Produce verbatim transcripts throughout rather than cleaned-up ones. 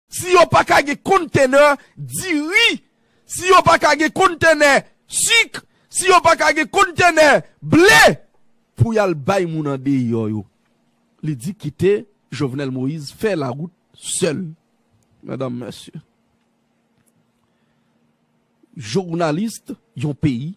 Si yo pa ka gen kontenè diri, si yo pa ka gen kontenè sik, si yo pa ka gen kontenè ble pou y al bay moun andeyò yo, li di kite Jovenel Moïse fè lawout sèl. Medam, mesye, jounalis yon peyi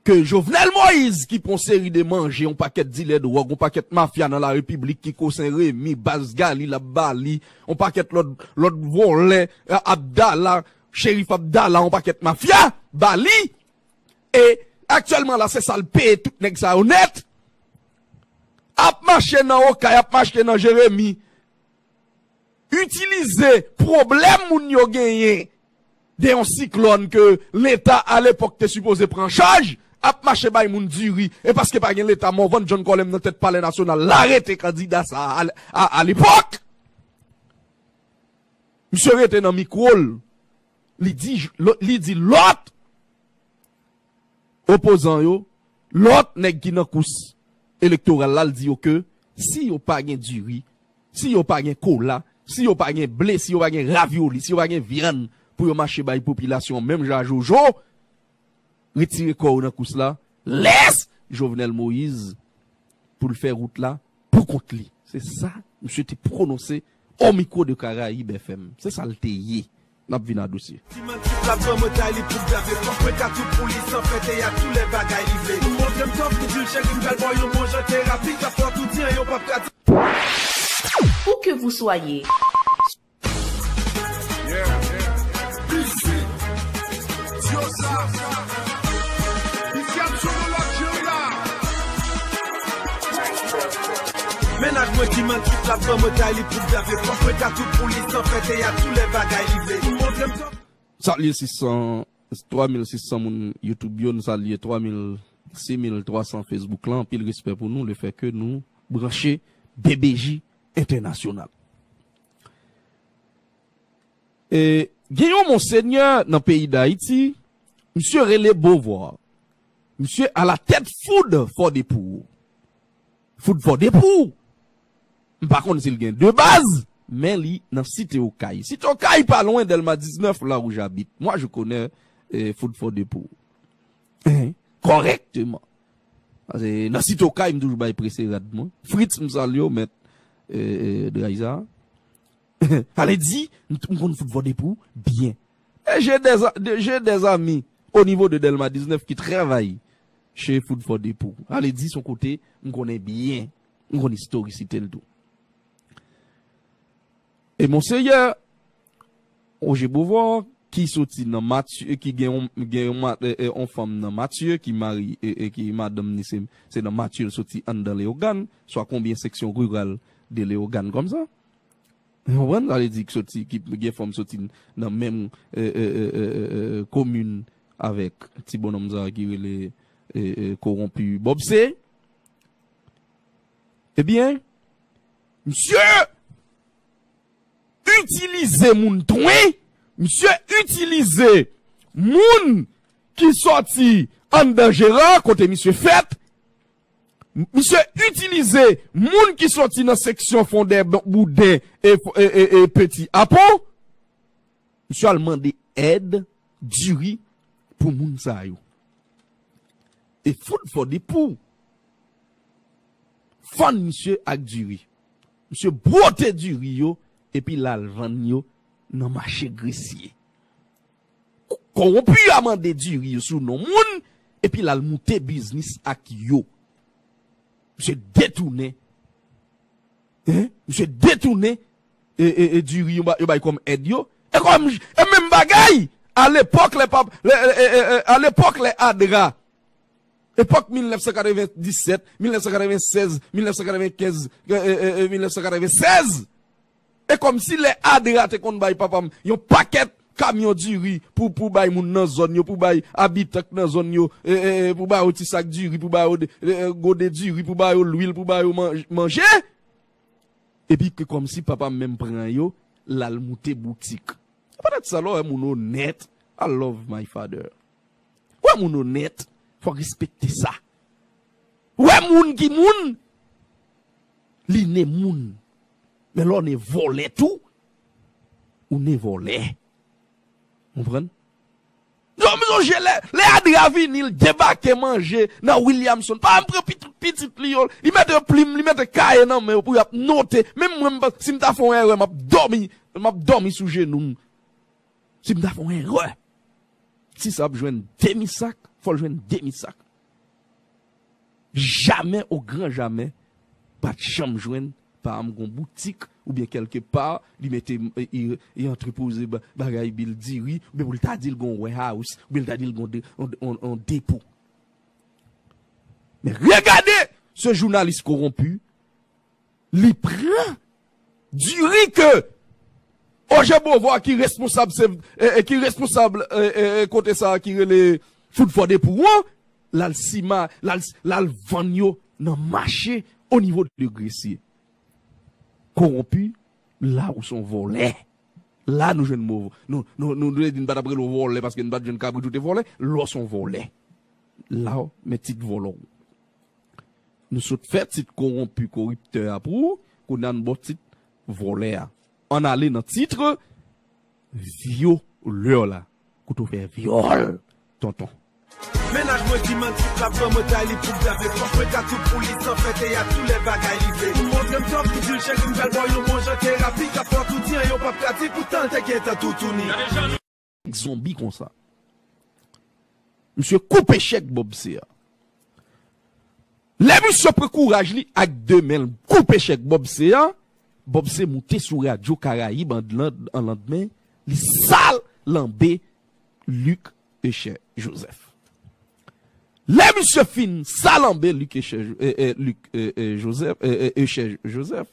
ke Jovenel Moïse ki pran yon seri de manje, yon pakèt dilè dwòg, yon pakèt mafya nan la repiblik, Kiko Sen Remi, Baz Gali l ap ba li, yon pakèt lòt, lòt vòlè, Abdala, Cherif Abdala, yon pakèt mafya ba li. E aktyèlman la, se sa l peye tout nèg sa yo nèt. Ap mache nan Okay, ap mache nan Jeremi, itilize pwoblèm moun yo genyen de yon siklòn ke Leta alepòk te sipoze pran chaj, ap mache bay moun diri. E paske pa gen Leta, Morvan John Colem nan tèt Palè Nasyonal la rete kandida sa a, a, alepòk. Misye rete nan mikwo l, li di, li di lòt opozan yo, lòt nèg ki nan kous elektoral la, l di yo ke si yo pa gen diri, si yo pa gen kola, si yo pa gen ble, si yo pa gen ravioli, si yo pa gen vyann pou yo mache bay popilasyon an menm jan a Jojo, retire kò yo nan kous la, lès Jovenel Moïse pou l fè wout la pou kont li. Se sa misye te pwononse o mikwo de Caraïbes F M. Se sa l te ye. N ap vin a dosye. Ti manti la pran mwen tay li pou grave. Fòk mwen ka tou pou li san fè teyat tou lè bagay li vle. Ou montre m tòf, m di l cheri m pral ba w yon bon jan terapi. K ap fè w tou di anyen w p ap ka di. Où que vous soyez. Mennaj mwen ki manti, l ap ban mwen tay li pou grave. Fòk mwen ka tou pou li san fè teyat tou lè bagay li vle. Ou montre m sa. Salye sis san, twa mil sis san moun YouTube yo, n salye twa mil, sis mil twa san Facebook lan. Anpil respè pou nou, lefètke nou branche B B J Entènasyonal. E gen yon monsenyè nan peyi Dayiti, misye rele Beauvoir. Misye alatèt Food for the Poor. Food for the Poor. M pa konn si l gen de baz, men li nan Site Okay. Site Okay pa lwen Dèlma diznèf, là où j'habite. Moi, je connais, eh, Food for the Poor. Hein? Correctement. Paske nan Site Okay, m toujou bay prese rad mwen. Fritz, m salye w, mèt, eh, eh, dray sa. Ale di, m, m konn Food for the Poor byen. Et j'ai des a-, de-, j'ai des amis au niveau de Dèlma diznèf ki travay chez Food for the Poor. Ale di se yon kote m konnen byen, m konn istorisite l tou. E Monseyè Roger Beauvoir, ki soti nan Matye, ki gen yon, gen yon ma-, e, e, yon fanm nan Matye, ki mari, e, e, ki madanm ni se, se nan Matye l soti anndan Leyogàn, swa konbyen seksyon riral de Leyogàn kòmsa. Ou konprann? Sa vle di ki soti, ki gen fanm soti nan menm, e, e, komin avèk ti bonnonm sa ki rele, e, e, kowonpi Bòb Se. Ebyen, misye itilize moun twen, misye itilize moun ki sòti anndan Jera, kote misye fèt, misye itilize moun ki sòti nan seksyon Fondè Bouden e, e, e, e Peti Apon, misye al mande èd, diri pou moun sa yo. E Food for the Poor fann misye ak diri. Misye bwote diri yo, epi l al vann yo nan mache Gresye. Kowonpi a mande diri yo sou non moun, epi l al moute biznis ak yo. Misye detounen. Hein? Misye detounen, e, e, e, diri yo ba-, yo bay kòm èd yo. E kòm, e menm bagay, alepòk lè pap-, lè, e, e, e, e, alepòk lè ADRA, epòk mil nèf san katrevenndisèt, mil nèf san katrevennsèz, mil nèf san katrevenkenz, e, e, e, e, mil nèf san katrevennsèz. E kòmsi lè ADRA te konn bay papa m yon pakèt kamyon diri pou, pou bay moun nan zòn yo, pou bay abitan k nan zòn yo, e, e, e, pou ba yo ti sak diri, pou ba yo de, e, e, gode diri, pou ba yo lwil, pou ba yo manj-, manje. Epi ke kòmsi papa m menm pran yo, l al moute boutik. Se poutèt sa lè w wè moun onèt, I love my father. Wè moun onèt, fò w respekte sa. Wè moun ki moun, li ne moun. Men lè w ne vòlè tou, ou ne vòlè. Konprann? Yo, m sonje lè, lè Adra vini, l debake manje nan Williamson. Pa m pran pitit, pitit li yo, li mete plim, li mete kaye nan men yo pou y ap note. Menm mwen, m pa, si m ta fè yon erè, m ap dòmi, m ap dòmi sou jenou m. Si m ta fè yon erè, si sa ap jwenn demi sak, fò l jwenn demi sak. Jamè o gran jamè, pa t janm jwenn pa m gon boutik, oubyen kèlke pa, li mete, e, e, e antrepoze ba-, bagay bil diri, oubyen pou l ta di l gon warehouse, oubyen l ta di l gon de-, on, on, on depo. Men regade ce journaliste corrompu, li pran diri ke Roger Beauvoir ki responsab, se, e, e, ki responsab, e, e, e, kote sa ki rele Food for the Poor an, l al sima, l al, l al vann yo nan mache o nivo de Gresye. Kowonpi, la ou se yon vòlè. La nou jwenn mo. Nou, nou, nou, nou te di n pa t ap rele w vòlè paske n pa t jwenn kabrit ou te vòlè. Lè w se yon vòlè. La, men tit vòlè w. Nou sot fè tit kowonpi, koriptè a pou ou, kounye a n ba w tit vòlè a. Ann ale nan tit vyolè la. Kote w fè vyòl, tonton. Mennaj mwen di m antik la pran mwen tay li pou gade. Fòk mwen ka tout pou li san fè teyat tou lè bagay rive. Li montre m tòp, li di l cheri m pral ba w yon bon jan terapi k ap fè w tou di an yo p ap ka di poutan l te gentan toutouni. Zonbi konsa. Misye koupe chèk Bòb Se a. Lè misye pran kouraj li ak de men l koupe chèk Bòb Se a, Bòb Se moute sou radyo Karayib an, an landmen, li salanbe Luc Echè Joseph. Lè misye fin salanbe Luc Echè, e, e, Luc, e, e, Joseph, e, e, Echè Joseph,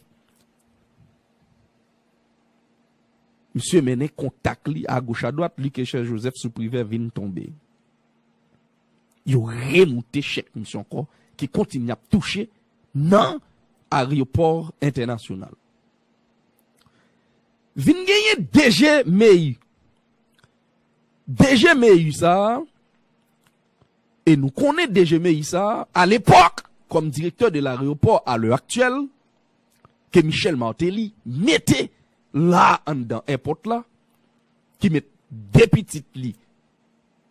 misye mennen kontak li agoch adwat, Luc Echè Joseph sou Privè vin tonbe. Yo remoute chèk misye ankò, ki kontinye ap touche nan aryopò entènasyonal. Vin genyen D G Meri. D G Meri sa a, e nou konnen D G Meri sa a, à l'époque, comme directeur de l'aéroport à l'heure actuelle, ke Michel Martelly mete la anndan èpòt la, ki met de pitit li,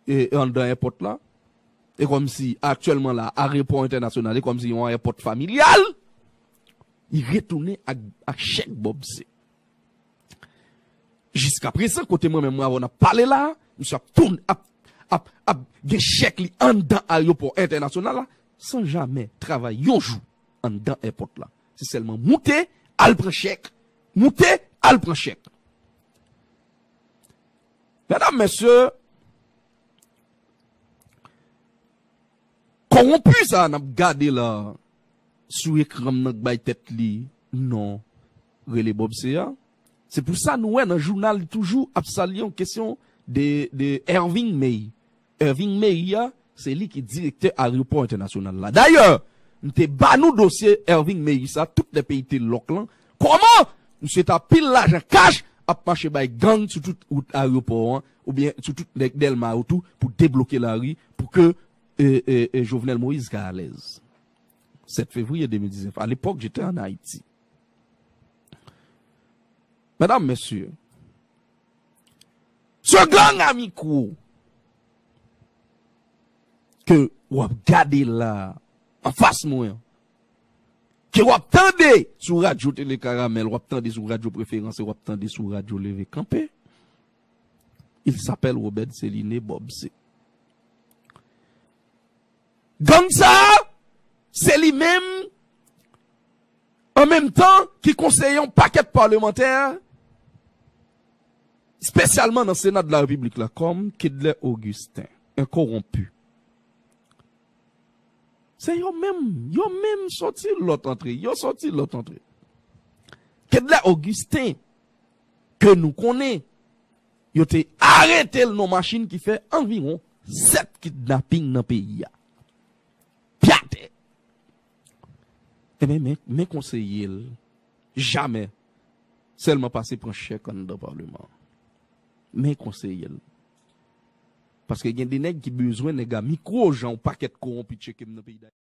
e, anndan èpòt la, e kòmsi aktyèlman la, aryopò entènasyonal, e kòmsi yon èpòt familyal, li retounen ak, ak chèk Bòb Se. Jiskaprezan, kote mwen menm mwen avè w n ap pale la, misye ap tounen, ap, ap, ap gen chèk li anndan aryopò entènasyonal la, san jamè travay yon jou anndan èpòt la. Se sèlman moute, al pran chèk. Moute, al pran chèk. Medam, mesye, kowonpi sa a n ap gade la sou ekran m nan k bay tèt li non rele Bòb Se a. Se pou sa nou wè nan jounal li toujou ap salye yon kesyon de, de Erving May. Erving May a, se li ki direktè aryopò entènasyonal la. Dayè, m te ba nou dosye Erving May sa, tout lè peyi te lòk lan. Kòman misye ta pil lajan kach ap mache bay gang sou tout wout aryopò an, oubyen sou tout nèg Dèlma yo tou, pou debloke lari, pou ke, e, e, e, Jovenel Moïse ka alèz. Sèt fevriye de mil diznèf, à l'époque, j'étais en Haïti. Medam, mesye, se gang a mikwo ke w ap gade la, anfas mwen an, ke w ap tande sou radyo Tele Karamèl, w ap tande sou radyo Preferans, w ap tande sou radyo Leve Kanpe, il s'appelle Robert Céliné Bòb Se. Gang sa a, se li menm, an menm tan, ki konseye yon pakèt palmantè, espesyalman nan Sena de la Repiblik la, kòm Kedlè Augustin, un corrompu. Se yo menm, yo menm soti lòt antre, yo soti lòt antre. Kedlè Augustin, ke nou konnen, yo te arete l nan machin ki fè anviwon sèt kidnaping nan peyi a. Pye atè. Ebyen, men, men konseye l, jamè, sèlman pase pran chèk anndan palman an. Men konseye l. Paske gen de nèg ki bezwen nèg a mikwo, jan yon pakèt kowonpi tcheke m nan peyi Dayiti.